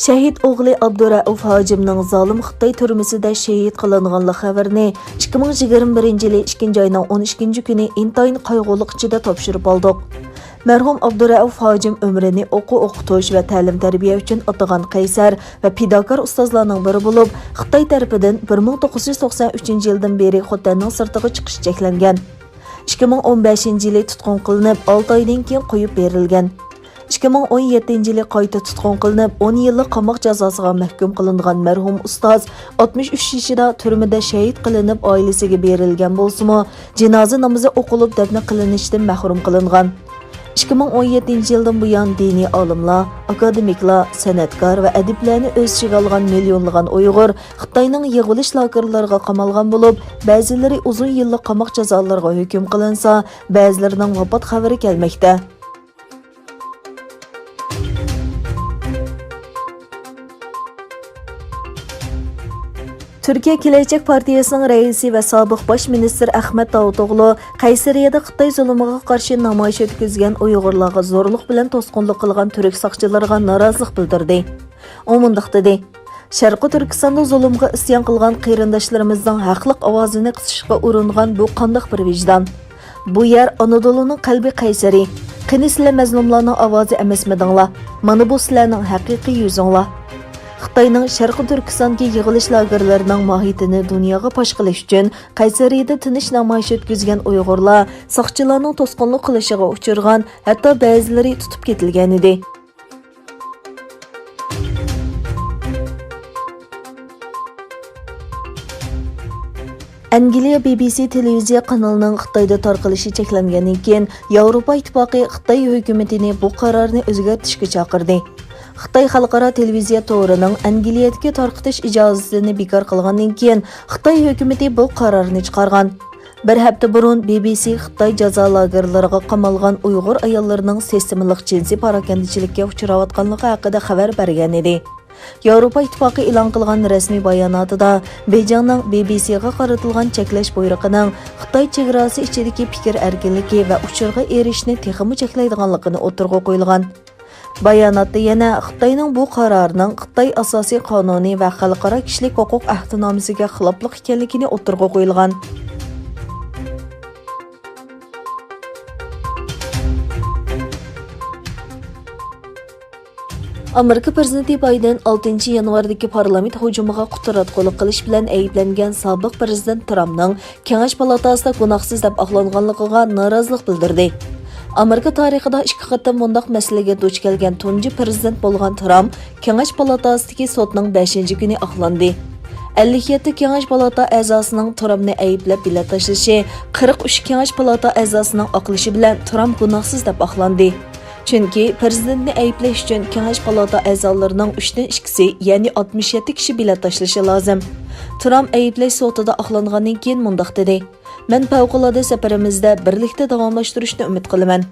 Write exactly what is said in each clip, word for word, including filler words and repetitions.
شەھىت ئوغلى ئابدۇرەئۇف ھاجىمنىڭ زالىم خىتاي تۈرمىسىدە شېھىت قىلىنغانلىق خەۋىرىنى ئىككى مىڭ يىگىرمە بىرىنچى يىلى ئىككىنچى ئاينىڭ ئون ئىككىنچى كۈنى ئىنتايىن قايغۇلۇق ئىچىدە تاپشۇرۇپ ئالدۇق. مەرھۇم ئابدۇرەئۇف ھاجىم ئۆمرىنى ئوقۇ-ئوقۇتۇش ۋە تەلىم-تەربىيە ئۈچۈن ئاتىغان قەيسەر ۋە پىداكار ئۇستازلارنىڭ بىرى بولۇپ، خىتاي تەرىپىدىن بىر مىڭ توققۇز يۈز توقسان ئۈچىنچى يىلدىن بېرى خوتەننىڭ سىرتىغا چىقىش چەكلەنگەن. ئىككى مىڭ ئون بەشىنچى يىلى تۇتقۇن قىلىنىپ، ئالتە ئايدىن كېيىن قويۇپ بېرىلگەن. ئىككى مىڭ ئون يەتتىنچى يىلى قايتا تۇتقۇن قىلىنىپ، ئون يىللىق قاماق جازاسىغا مەھكۇم قىلىنغان مەرھۇم ئۇستاز ئاتمىش ئۈچ يېشىدا تۈرمىدە شېھىت قىلىنىپ، ئائىلىسىگە بېرىلگەن بولسىمۇ، جىنازا نامىزى ئوقۇلۇپ، دەپنە قىلىنىشتىن مەھرۇم قىلىنغان. ئىككى مىڭ ئون يەتتىنچى يىلدىن بۇيان دىنىي ئالىملار، ئاكادېمىكلار، سەنئەتكار ۋە ئەدىبلەرنى ئۆز ئىچىگە ئالغان مىليونلىغان ئۇيغۇر خىتاينىڭ يىغىۋېلىش لاگېرلىرىغا قامالغان بولۇپ، بەزىلىرى ئۇزۇن يىللىق قاماق جازالىرىغا ھۆكۈم قىلىنسا، بەزىلىرىنىڭ ۋاپات خەۋىرى كەلمەكتە. تۈركىيە كېلەچەك پارتىيەسىنىڭ رەئىسى ۋە سابىق باش مىنىستىر ئەخمەت داۋۇتئوغلۇ قەيسەرىيەدە خىتاي زۇلۇمىغا قارشى نامايىش ئۆتكۈزگەن ئۇيغۇرلارغا زورلۇق بىلەن توسقۇنلۇق قىلغان تۈرك ساقچىلىرىغا نارازىلىق بىلدۈردى. ئۇ مۇنداق دېدى: «شەرقىي تۈركىستاندا زۇلۇمغا ئىسيان قىلغان قېرىنداشلىرىمىزنىڭ ھەقلىق ئاۋازىنى قىسىشقا ئۇرۇنغان بۇ قانداق بىر ۋىجدان؟ بۇ يەر ئانادولۇنىڭ قەلبى قەيسەرى. قېنى سىلەر مەزلۇملارنىڭ ئاۋازى ئەمەسمىدىڭلار؟ مانا بۇ سىلەرنىڭ ھەقىقىي يۈزۈڭلار.» خىتاينىڭ شەرقىي تۈركىستاندىكى يىغىلىش لاگېرلىرىنىڭ ماھىيىتىنى دۇنياغا پاش قىلىش ئۈچۈن قەيسەرىيەدە تىنچ نامايىش ئۆتكۈزگەن ئۇيغۇرلار ساقچىلارنىڭ توسقۇنلۇق قىلىشىغا ئۇچرىغان، ھەتتا بەزىلىرى تۇتۇپ كېتىلگەنىدى. ئەنگلىيە بى بى سى تېلېۋىزىيە قانىلىنىڭ خىتايدا تارقىلىشى چەكلەنگەندىن كېيىن، ياۋروپا ئىتتىپاقى خىتاي ھۆكۈمىتىنى بۇ قارارنى ئۆزگەرتىشكە چاقىردى. خىتاي خەلقئارا تېلېۋىزىيە تورىنىڭ ئەنگلىيەدىكى تارقىتىش ئىجازىتىنى بىكار قىلغاندىن كېيىن، خىتاي ھۆكۈمىتى بۇ قارارنى چىقارغان. بىر ھەپتە بۇرۇن بى بى سى خىتاي جازا لاگېرلىرىغا قامالغان ئۇيغۇر ئاياللىرىنىڭ سىستېمىلىق جىنسىي پاراكەندىچىلىككە ئۇچراۋاتقانلىقى ھەققىدە خەۋەر بەرگەنىدى. ياۋروپا ئىتتىپاقى ئېلان قىلغان رەسمىي باياناتىدا، بېيجىڭنىڭ بى بى سىغا قارىتىلغان چەكلەش بۇيرۇقىنىڭ خىتاي چېگراسى ئىچىدىكى پىكىر ئەركىنلىكى ۋە ئۇچۇرغا ئېرىشىشنى تېخىمۇ چەكلەيدىغانلىقىنى ئوتتۇرىغا قويۇلغان. باياناتتا يەنە خىتاينىڭ بۇ قارارىنىڭ خىتاي ئاساسىي قانۇنى ۋە خەلقئارا كىشىلىك ھوقۇق ئەھدىنامىسىگە خىلاپلىق ئىكەنلىكىنى ئوتتۇرىغا قويۇلغان. ئامېرىكا پىرېزىدېنتى بايدېن ئالتىنچى يانۋاردىكى پارلامېنت ھۇجۇمىغا قۇتراتقۇلۇق قىلىش بىلەن ئەيىبلەنگەن سابىق پىرېزىدېنت ترامپنىڭ كېڭەش پالاتاسىدا گۇناھسىز دەپ ئاقلانغانلىقىغا نارازىلىق بىلدۈردى. ئامېرىكا تارىخىدا ئىككى قېتىم مۇنداق مەسىلىگە دۇچ كەلگەن تۇنجى پىرېزىدېنت بولغان ترامپ كېڭەش پالاتاسىدىكى سوتنىڭ بەشىنچى كۈنى ئاقلاندى. ئەللىك يەتتە كېڭەش پالاتا ئەزاسىنىڭ ترامپنى ئەيىبلەپ بېلەت تاشلىشى، قىرىق ئۈچ كېڭەش پالاتا ئەزاسىنىڭ ئاقلىشى بىلەن ترامپ گۇناھسىز دەپ ئاقلاندى. چۈنكى پىرېزىدېنتنى ئەيىبلەش ئۈچۈن كېڭەش پالاتا ئەزالىرىنىڭ ئۈچتىن ئىككىسى، يەنى ئاتمىش يەتتە كىشى بېلەت تاشلىشى لازىم. ترامپ ئەيىبلەش سوتىدا ئاقلانغاندىن كېيىن مۇنداق دېدى: «مەن پەۋقۇلئاددە سەپىرىمىزدە بىرلىكتە داۋاملاشتۇرۇشنى ئۈمىد قىلىمەن.»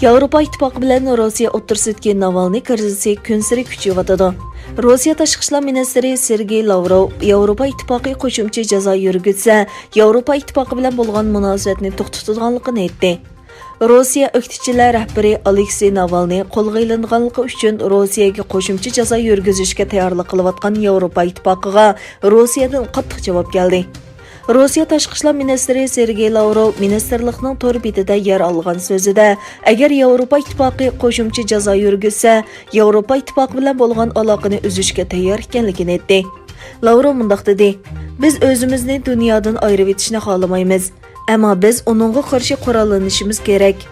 ياۋروپا ئىتتىپاقى بىلەن روسىيە ئوتتۇرىسىدىكى ناۋالنىي كىرىزىسى كۈنسېرى كۈچىيىۋاتىدۇ. روسىيە تاشقى ئىشلار مىنىستىرى سېرگېي لاۋروۋ ياۋروپا ئىتتىپاقى قوشۇمچە جازا يۈرگۈزسە، ياۋروپا ئىتتىپاقى بىلەن بولغان مۇناسىۋەتنى توختىتىدىغانلىقىنى ئېيتتى. روسىيە ئۆكتىچىلەر رەھبىرى ئالېكسېي ناۋالنىي قولغا ئېلىنغانلىقى ئۈچۈن روسىيەگە قوشۇمچە جازا يۈرگۈزۈشكە تەييارلىق قىلىۋاتقان ياۋروپا ئىتتىپاقىغا روسىيەدىن قاتتىق جاۋاب كەلدى. روسىيە تاشقى ئىشلار مىنىستىرى سېرگېي لاۋروۋ مىنىستىرلىقنىڭ تور بېتىدە يەر ئالغان سۆزىدە، ئەگەر ياۋروپا ئىتتىپاقى قوشۇمچە جازا يۈرگۈزسە، ياۋروپا ئىتتىپاقى بىلەن بولغان ئالاقىنى ئۈزۈشكە تەييار ئىكەنلىكىنى ئېيتتى. لاۋروۋ مۇنداق دېدى: «بىز ئۆزىمىزنى دۇنيادىن ئايرىۋېتىشنى خالىمايمىز. ئەمما بىز ئۇنىڭغا قارشى قوراللىنىشىمىز كېرەك.»